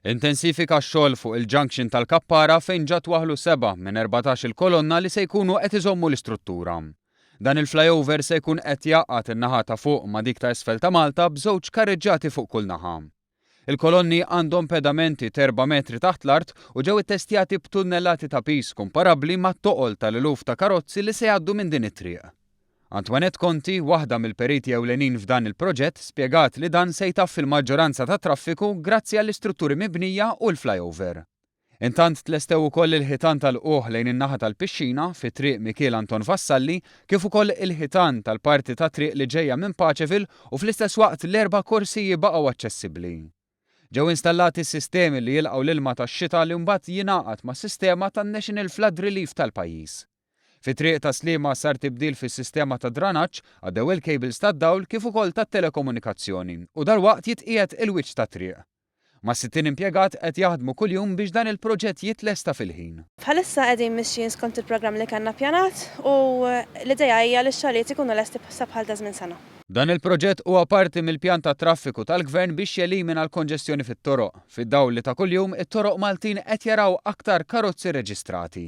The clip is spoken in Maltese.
Intensifika x-xogħol fuq il-junction tal-Kappara fejn ġa twaħħlu sebgħa minn 14 il-kolonna li se jkunu qed iżommu l-istruttura. Dan il-flyover se jkun qed jgħaqqad in-naħa ta' fuq ma' dik ta' isfel ta' Malta b'żewġ karreġġati fuq kull naħa. Il-kolonni għandhom pedamenti t'erba' metri taħt l-art u ġew ittestjati b'tunnellati ta' piż kumparabbli mat-toqol tal-eluf ta' karozzi li se jgħaddu minn din it-triq. Antoinette Conti, waħda mill-periti ewlenin f'dan il-proġett, spjegat li dan se jtaffi l-maġġoranza tat-traffiku grazzi għall-istrutturi mibnija u l-flyover. Intant tlestew ukoll il-ħitan tal-lqugħ lejn in-naħa tal-pixxina fi Triq Mikiel Anton Vassalli kif ukoll il-ħitan tal-parti tat-triq li ġejja minn Paceville u fl-istess waqt l-erba' korsiji baqgħu aċċessibbli. Ġew installati sistemi li jilqgħu l-ilma tax-xita li mbagħad jingħaqad mas-sistema tan-National Flood Relief tal-pajjiż. Fit-triq ta' Sliema sar tibdil fis-sistema tad-dranaġġ, għaddew il-cables tad-dawl kif ukoll tat-telekomunikazzjoni u dalwaqt jitqiegħed il-wiċċ tat-triq. Mas-60 impjegat qed jaħdmu kuljum biex dan il-proġett jitlesta fil-ħin. Bħalissa qegħdin mixjin skont il-programm li kellna ppjanat u l-idea hija li x-xogħlijiet ikunu lesti sa bħal ta' żmien sena. Dan il-proġett huwa parti mill-pjan tat-traffiku tal-Gvern biex jelimina l-konġestjoni fit-toroq, fid-dawl li ta' kuljum it-toroq Maltin qed jaraw aktar karozzi rreġistrati.